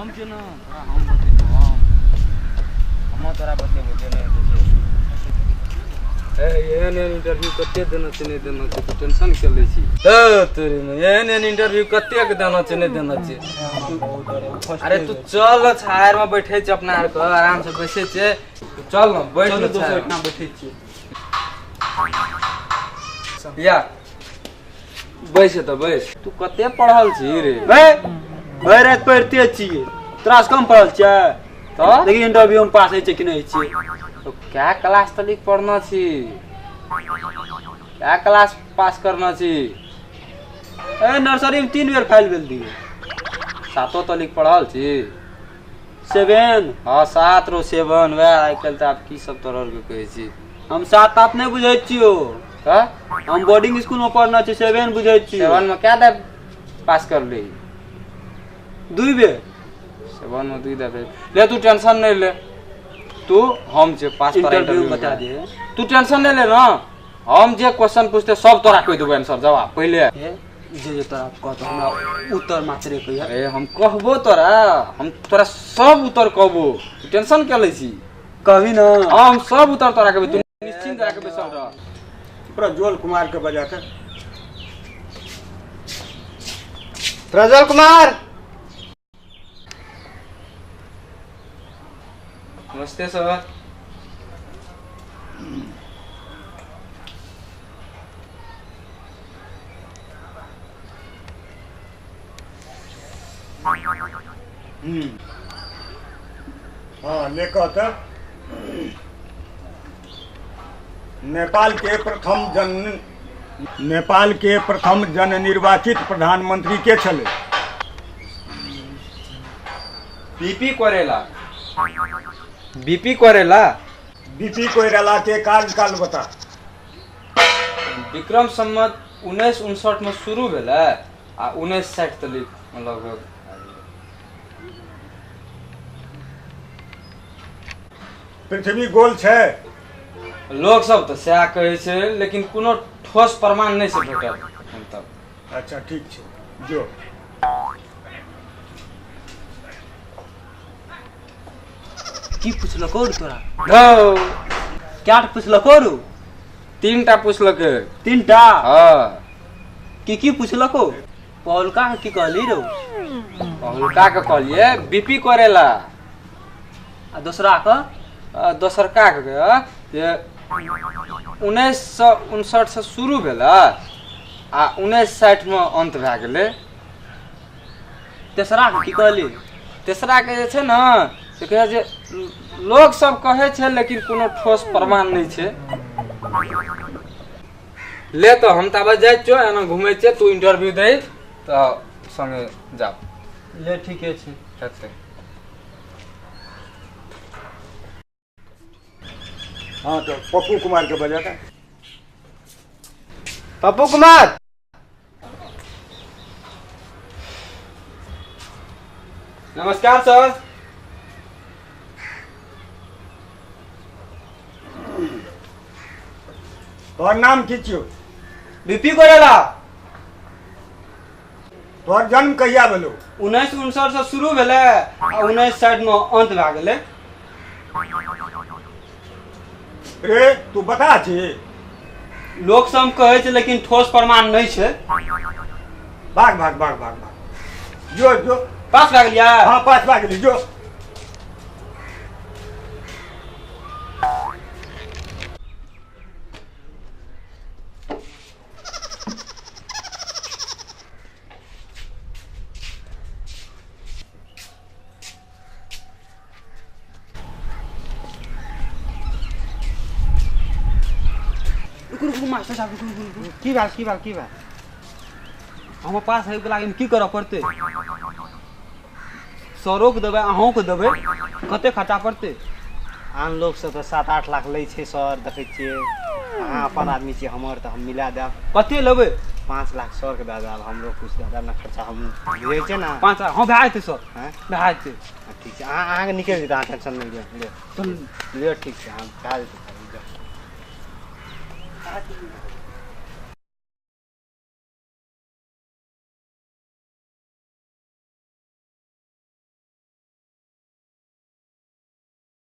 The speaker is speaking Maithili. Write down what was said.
हम के ना तोरा हम बतेबो, हम तोरा बतेबो जे नहीं हेतै से। एहन एहन इंटरव्यू कते देना छै नहि देना छै, तू टेंशन के लै छी? तोरी में एहन एहन इंटरव्यू कतेक देना छै नहि देना छै। अरे तू चल, छायर में बैठे छै अपना आर के, आराम से बैसे छै। तू चल न बैठ न, दोसर एहिठाम बैठे छियै। या बैस तऽ बैस। तू कते पढ़ल छी रे? भरि राति पढ़िते छियै, तोरा से कम पढ़ल छियै? तऽ देखी इंटरव्यू में पास होइ छै कि नहि होइ छै। तो क्या क्लास तलिक पढ़ना छी, क्या क्लास पास करना छी? ए नर्सरी में 3 बेर फाइल भेल दियै। 7 तलिक पढ़ल छी? 7। हाँ 7 रो 7 वएह आइ काल्हि तऽ आब की सब तरह के कहै छी। हम 7 8 नहि बुझै छियौ। तऽ हम बोर्डिंग स्कूल में पढ़ना छी, 7 बुझै छियौ। 7 में क्या दे पास कर ली? 2 बेर। 7 में 2 दे ले। तू टेंशन नहीं ले, तू हम जे पास तोरा इंटरव्यू बता दे। तू टेंशन नहीं ले ना, हम जे क्वेश्चन पूछते सब तोरा कहि देबो आंसर जवाब पहिले। जे जे तोरा कहतो हमरा उत्तर मात्रे कहिया। अरे हम कहबो तोरा, हम तोरा सब उत्तर कहबो, तू टेंशन के लै छी? कहबी ना? हम सब उत्तर तोरा कहबो, तू निश्चिंत रह के बैसल रह। प्रज्वल कुमार के बजा के। प्रज्वल कुमार नमस्ते सर। हाँ ले कहता नेपाल के प्रथम जन निर्वाचित प्रधानमंत्री के छले? BP Koirala. BP Koirala. BP Koirala के कार्यकाल बता। विक्रम संवत 1959 में शुरू भेलै आ 1960 तक लगभग। पृथ्वी गोल छै? लोग सब तऽ सएह कहै छै, लेकिन कोनो ठोस प्रमाण नहि छै भेटल एखन तक। अच्छा ठीक छै, जो। की पुछलको रे तोरा? धौ। क्या पुछलको रो? 3 टा पुछलकै। 3 टा? हाँ। की की पुछलको? पहुलका के की कहली रो? पहुलका के कहलिए बीपी कोइराला। आ दोसरा के? दोसरका के जे 1959 से शुरू भेलै आ 1960 में अंत भए गेलै। तेसरा के की कहली? तेसरा के जे छै ने से कहै जे लोग सब कहै छै, लेकिन कोनो ठोस प्रमाण नहि छै। ले तऽ हम ताबे जाइ छियौ, एना घुमै छियै, तू इंटरव्यू दही तऽ संगे जाब। ले ठीके छै। हेतै। हाँ तो पप्पू कुमार के बजा के। पप्पू कुमार नमस्कार सर। तोहर नाम की छियौ? बीपी कोइराला। तोहर जन्म कहिया भेलौ? 1959 से शुरू भेलै आ 1960 में अंत भए गेलै। रे तू बता छी? लोग सब कहै छै, लेकिन ठोस प्रमाण नहि छै। भाग भाग भाग भाग भाग, जो जो। पास भए गेलियै? हाँ पास भए गेली, जो। रुकू मास्टर साहब, रुकू रुकू रुकू। की बात की बात की बात? हम पास होइके लागि की करऽ पड़तै? सरोके देबै, अहूँके देबै, कते खर्चा पड़तै? आन लोक सब तऽ 7-8 लाख लै छै सर, देखै छियै। अहाँ अपन आदमी छियै हमर, तऽ हम मिला देब। कते लेबै? 5 लाख सर के दऽ देब, हमरो कुछ दऽ देब ने खर्चा, हम बुझै छियै ने। 5 लाख? हाँ भए जेतै सर, भए जेतै। ठीक छै, अहाँ अहाँके निकलि जेतै, अहाँ टेंशन नहि लिअ। लिअ लिअ, ठीक छै, हम भए जेतै।